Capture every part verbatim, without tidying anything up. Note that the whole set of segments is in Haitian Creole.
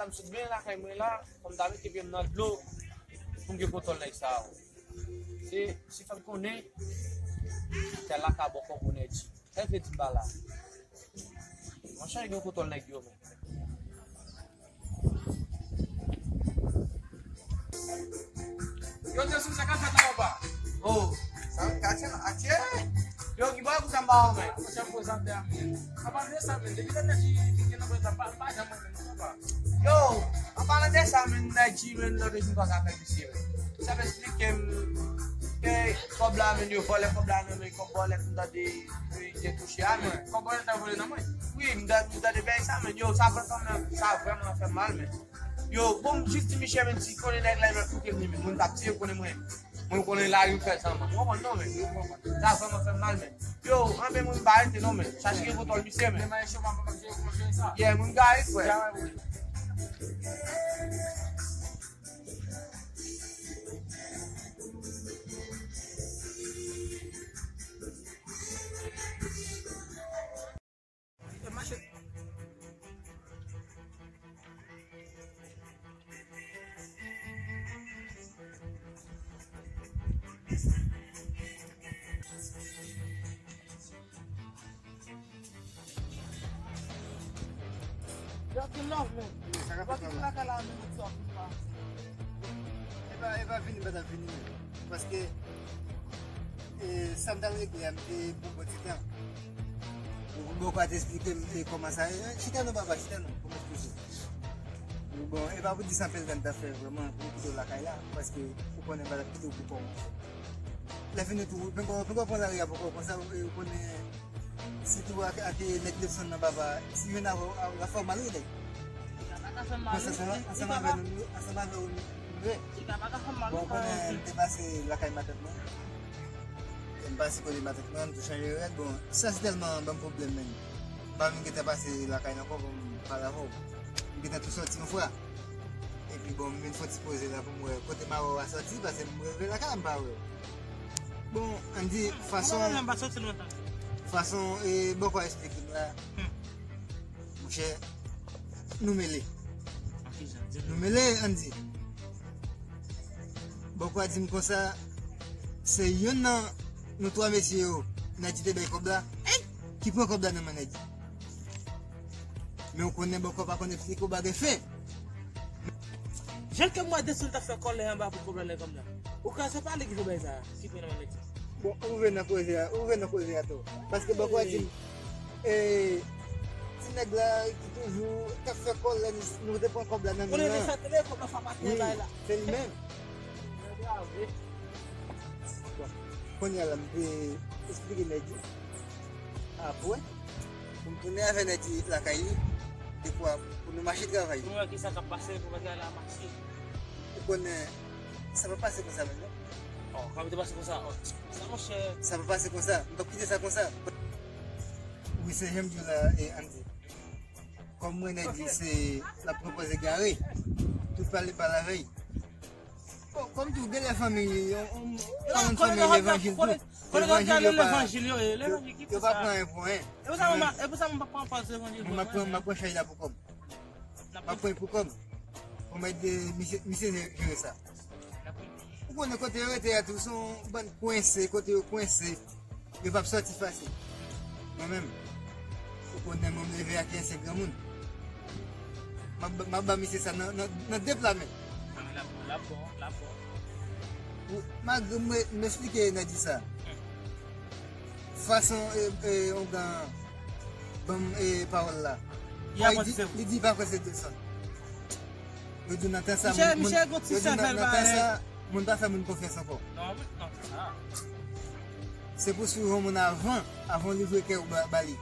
M sot byen lakay mwen la, fò m ta mete pye m nan dlo pou m gen kontwòl nèg sa yo. Se, se fè m konnen, tèl la ka bò kò pou nèg di. Sa vle di m pa la. Monchè, gen kontwòl nèg yo, men. Yo, te sou sa ka fèt la, papa. Oh, sa ka fèt la, atye. Yo, ki bò pou sa m ba ou, men? Monchè, m prezante a, men. Apa de sa, men, depi lè nèg ki vin nan prezan, pa, pa janm mwen, men, papa. Yo, an palan de sa, men, nèg ki, men, lòt jou pa ka fè misye, men. Sa m esplike m, ke kòb la, men, yo vòlè kòb la nan men kòb vòlè, m tande, yo, te touche a, men. Kòb vòlè ta vòlè nan men. Wi, m tande, m tande bagay sa, men, yo, sa fè m, sa vrèman fè m mal, men. Yo, bon, m jis di Michel, men, si konnen nèg la, men, koute m, men, moun t ap tiye, konnen mwen. Mwen konnen lari m fè sa, men. Ou konprann non, men. Sa vrèman fè m mal, men. Yo, anben moun pa rete non, men. Chache gen kontwòl misye, men. Yeah, moun gari, frè. Yo, ki love, man. Yo, sa ka fèt la, man. Yo, ki lakay la, man, sa, man. E pa, e pa vini, pa t ap vini, man. Paske, e, sa m t al regle a, m te pran bon ti tan. Bon, bon, pa te esplike m, e, kòman sa ye. Chita non, papa, chita non, kòman se poze. Bon, e pa pou di sa anpil tan m t ap fè vrèman, pou kite w lakay la, paske ou konnen m pa t ap kite w pou kò w. Lè fini tou, poko, poko pran lari a poko, konsa, ou, ou konnen, sitou ak, ak nèg Lefson nan papa, si jwenn avè w, a, l ap fè w mal, wi, nèg. Li pa ka fè m mal, wi. Ansanm, ansanm avè nou, ansanm avè w, nou, nou ye. Li pa ka fè m mal, wi. Bon, ou konnen, m te pase lakay matant mwen. M pase kote matant mwen, m tou chanje rad. Bon, sa se tèlman ban m pwoblèm, menm. M pa menm gentan pase lakay la ankò pou m pale avè w. M gentan tou sòti yon fwa. Epi bon, m vin fè yon ti poze la pou m wè kote m a wè w a sòti, paske m rive lakay la, m pa wè w. Bon, ann di, fason, fason, e, bòkò a esplike m la, monchè, nou mele. Nou mele, ann di. Bòkò a di m konsa, se yonn nan nou twa mesye yo, Nèdi te bay kòb la, ki pran kòb la nan men Nèdi. Men ou konnen bòkò pa konn esplike w bagay fen. Jan ke m wè Desann ta fè kòlè anba pou kòb la, lè kòb la. Ou ka se pa li ki fè bagay sa, ki pran nan men Nèdi. Bon, ou rive nan koze a, ou rive nan koze a tou. Paske bòkò a di m, e, ti nèg la ki toujou t ap fè kòlè, nou te pran kòb la nan men l lan. Wi, se li menm. Bon, kounye a la, m te esplike Nèdi. Apre, pou m tounen avè Nèdi lakay li, defwa, pou nou mache travay. Pou nou wè kisa k ap pase, pou bagay la mache. Ou konnen, sa pa pase konsa menm, non? Oh, sa pa te pase konsa. Oh, sa, monchè. Sa pa pase konsa. M p ap kite sa konsa. Wi, se jan m di w la, e, Andy. Kòm mwen, Nèdi, se, l ap pwopoze gare. Tout pale, pale avè l. Bon, kòm tou, gen lè fanmi, yon, yon, yon fanmi levanjil tou. Levanjil yo pa, yo, yo pa pran anyen pou anyen. E pou sa mwen pa, e pou sa mwen pa pran pòz levanjil. Mwen, m ap pran, m ap pran chay la pou kò m. M ap pran pou kò m. Pou m ede misye, misye jere sa. Ou konnen kote yo rete a tou, se yon bann kwense, kote yo kwense. Yo p ap sòti fasil. Mwen menm, ou konnen mwen m leve ak ansyen granmoun. M ap, m ap ba misye sa nan, nan, nan de pla men. L ap bon, l ap bon, l ap bon. Ou, malgre mwen, m esplike Nèdi sa. Fason, e, e, ongan ban m, e, pawòl la. Li di, li di pa kwè se Delson. Yo di nan tan sa, moun, yo di nan, nan tan sa, moun pa fè moun konfyans ankò. Non, non, se sa. Se pou swiv yon moun avan, avan w livre kè w ba, ba li.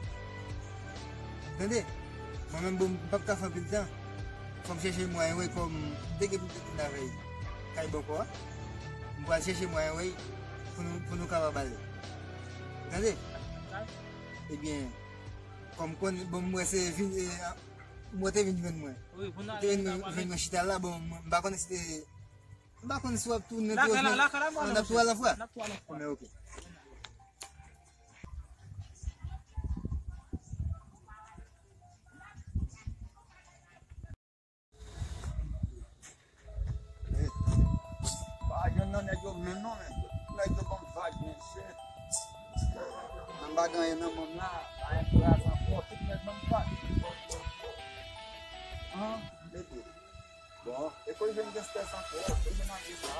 Tande? Mwen menm, bon, m p ap ka fè anpil tan. Fò m chèche mwayen, wè, kòm m te gen pou m te tounen avè l kay bòkò a. M pral chèche mwayen, wè, pou nou, pou nou kapab ale. Tande? Ebyen, kòm konnen, bon, m wè se vin, e, a, mwen te vin jwenn mwen. Wi, pou n ale, te vin jwenn mwen chita la, bon, mwen, m pa konnen si te, m pa konnen si w ap tounen tou, lakay la, lakay la, mwen, n ap tou al anfwa. N ap tou al anfwa. Bon, men, oke. Pa gen anyen nan men m la, pa gen kouraj ankò, tout nèg ban m bat. An, mete. Bon, e kote jwenn gangstè sa frè? Kote jwenn nèg sa?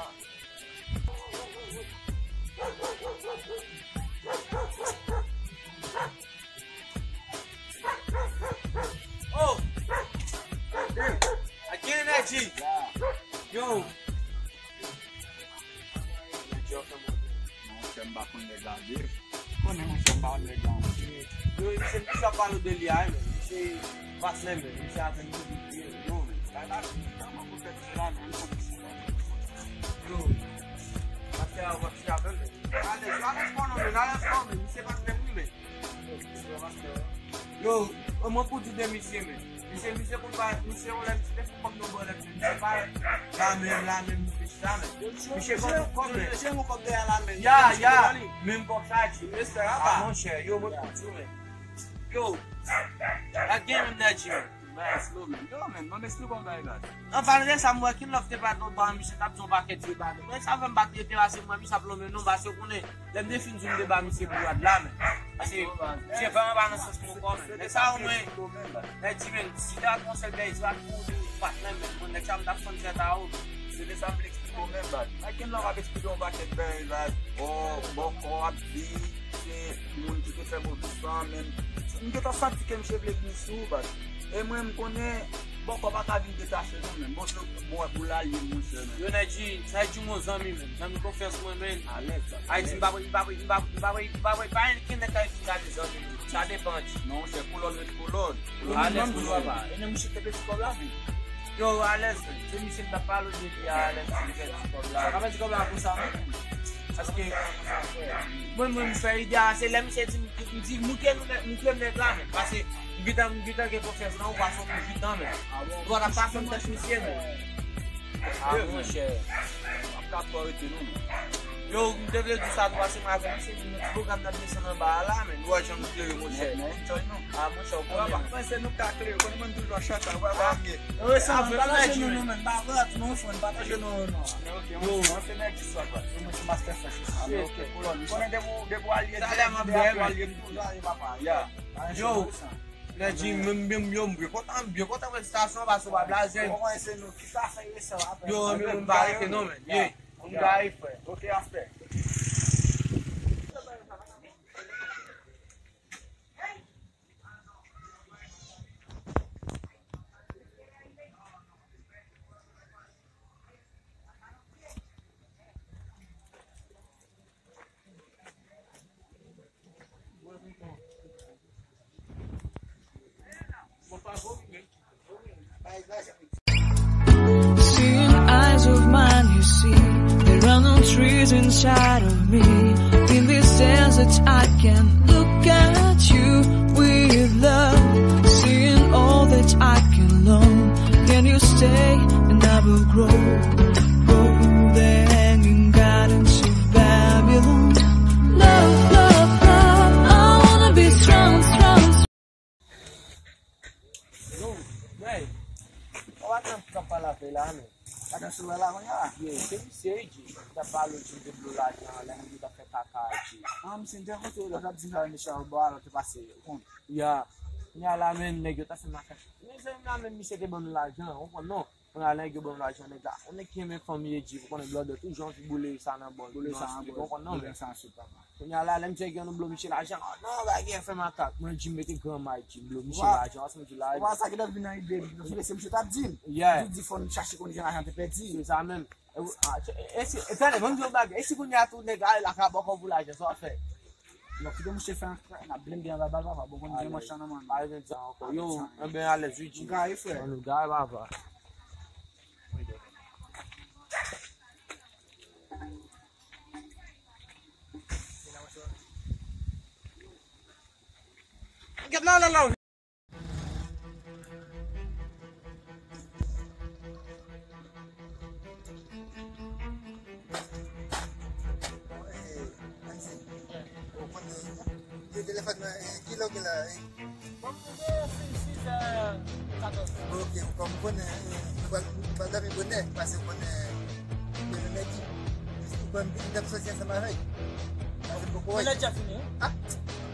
Oh! Hey, I get energy. Yo. Monchè, m pa konn nèg la vre. Konnen, monchè, m pa konn nèg la, monchè. Yo, misye, misye ap pale de li a, men. Misye patnè, men. Misye avè m, yo, men. Kay la, kòman pou fè ti la, men, m konn si la. Yo, pastè a, w ap si avè m, men. Alèz, alèz pa non, men, alèz pa, men. Misye patnè m, wi, men. Yo, mwen pou di de misye, men. Misye, misye konn pa, misye, yon lè misye te fè kòb nan bò lè, misye pa la menm, la menm, misye chita, men. Misye konn fè kòb, men. Misye yon kòb dèyè la, men. Ya, ya, menm kòb sa, di. Respè, apa. Ah, monchè, yo, mwen pou di w, men. Yo, pa gen menm nèg, men. Ba slow, men. Yo, men, ban m esplike w yon bagay la. An pale de sa, m wè King Love te bat lòt bò, misye t ap di yon pakèt vye bagay. Men sa fè m pa t rete, pase m wè misye ap lonmen non, pase w konnen. Lè m te fin di m te ba misye bourad la, men. Pase, misye vrèman pa nan sans mwen ankò, men. Nèg sa, omwen, nèg di, men, si te ap yon sèl bèy, se pa pou ou, ou pa t renmen, men. Nèg sa, m t ap fann zèt a ou. Se de sa m vle eksplike w menm, bad. Like, m nan ap eksplike yon pakèt bèy, bad. Bò, bòkò ap di, se moun ki te fè move san, men. M gentan santi ke misye vle vini sou ou, bad. E mwen, m konnen, bòkò pa ka vin detache, non, men. Bon, se bon, pou lalye, monchè, men. Yo, nèg di, nèg di m yon zanmi, men. Zanmi konfyans mwen, men. Alèz, bad. Ayiti, m pa, m pa, m pa, m pa, m pa, m pa, pa gen nèg k ap vin gade zanmi. Sa depann. Non, se kolòn ret kolòn. Alèz, kolòn, papa. E nan misye te pete ti kòb la, wi. Yo, alèz, men. Se misye m t ap pale w de li a, alèz, misye te pete ti kòb la. Sa fè ti kòb la pou sa, non? Paske, mwen, mwen, m fè ide a, se lè misye di m, m di, moutre nou nèg, moutre m nèg la, men. Paske, m gentan, m gentan gen konfyans nan ou, paske m gentan, men. Ou pa ka pa fè m tèt misye, men. Ah, monchè. M ap ka twò rete, non, men. Yo, m te vle di sa tou, pase m avè misye, nou ti pwogram n ap desann anba a la, men. Nou wè jan nou klere, monchè. Nèg, nèg, enjoy, non. Ah, monchè, ou konnen, men. Mwen, se nou ka klere, konnen mwen toujou ap chache, wè, pa gen. Yo, sa, m pataje nou, non, men. Pa vre, nou, fò n pataje nou, non. Ok, yo, mwen se nèg di sa, kwa. Yo, mwen se Master Fresh. Ah, men, ok, kolòn. M konnen depi w, depi w alye, talè m ap byen, men. Yo, nèg di, menm, menm, yo, m byen kontan, m byen kontan, felisitasyon, pase w pa blaze. Yo, men, m pa rete, non, men. Ye. Yon gari, frè. Ok, afè. Seeing eyes of mine, you see, there are no trees inside of me. In this desert, I can look at you with love. Seeing all that I can long, then you stay and I will grow. Go the hanging gardens of Babylon. Love, love, love, I wanna be strong, strong. Yo, Bray, ou pa t nan k ap pale avè la, men. Pa t nan sou la, kounye a? Ye, se misye, wi, G. Li t ap pale, G, de blo lajan, lè nèg yo t ap fè kaka, G. Ah, misye, m te rankontre w, lè w t ap di m sa, misye, bò a, lè w te pase, ou konn. Ya. Kounye a la, men, nèg yo t ap fè makak. Men, se menm la, men, misye te ban nou lajan, ou konn, non? Kounye a, nèg yo ban m lajan, nèg la. Yon nèg ki renmen fanmi e di, ou konnen blòdè toujou anvi boule sa nan bòl. Boule sa nan bòl. Ou konn non, men. Kounye a la, lè m di nèg yo nou blo misye lajan, oh, non, bagay fè makak. Mwen di m mete gran may di m blo misye lajan, paske m di la. Ou wè sa ki t ap vin nan ide m, paske se misye t ap di m. Yeah. Li di fò n chache konn jan lajan te pèdi. Se sa menm. E, a, e, e, e, tande, ban m di yon bagay. E si kounye a tou nèg ale lakay bòkò pou lajan, sa w ap fè? Bon, kite misye fè antre, n ap blende anba bal papa. Bon, konn gen manch nan men. Pa gen tan ankò. Yo, anben alèz, wi, G. M gaye, frè. Ann nou gaye, papa. Get la, la, la. Bon, eh, Andy, ou konnen, yo telefòn mwen, eh, kilè w gen la, eh? Bon, m gen sis, sis è katòz. Bon, ok, kòm ou konnen, eh, nou pral, nou pral dòmi bonè, paske ou konnen, demen mèdi. Ou konnen, m t ap soti ansanm avè l. Paske m poko wè l. Bonè dja fini, wi. Ah!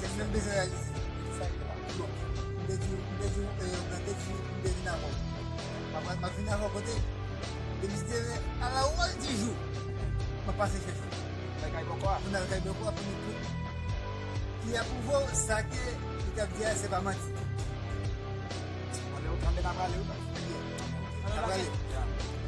se li menm bezwen reyalize. Bon, m te di w, m te di w, e, Blan te di m, m te vin avè w. M ap, m ap vin avè w kote? Depi demen, a la wòl di jou, m ap pase chèche w. Nan kay bòkò a. Pou n al kay bòkò a, pou nou tout. Ki apwouve w, sa ke li t ap di a, se pa manti. Ann, ann, n a prale, wi. N a prale.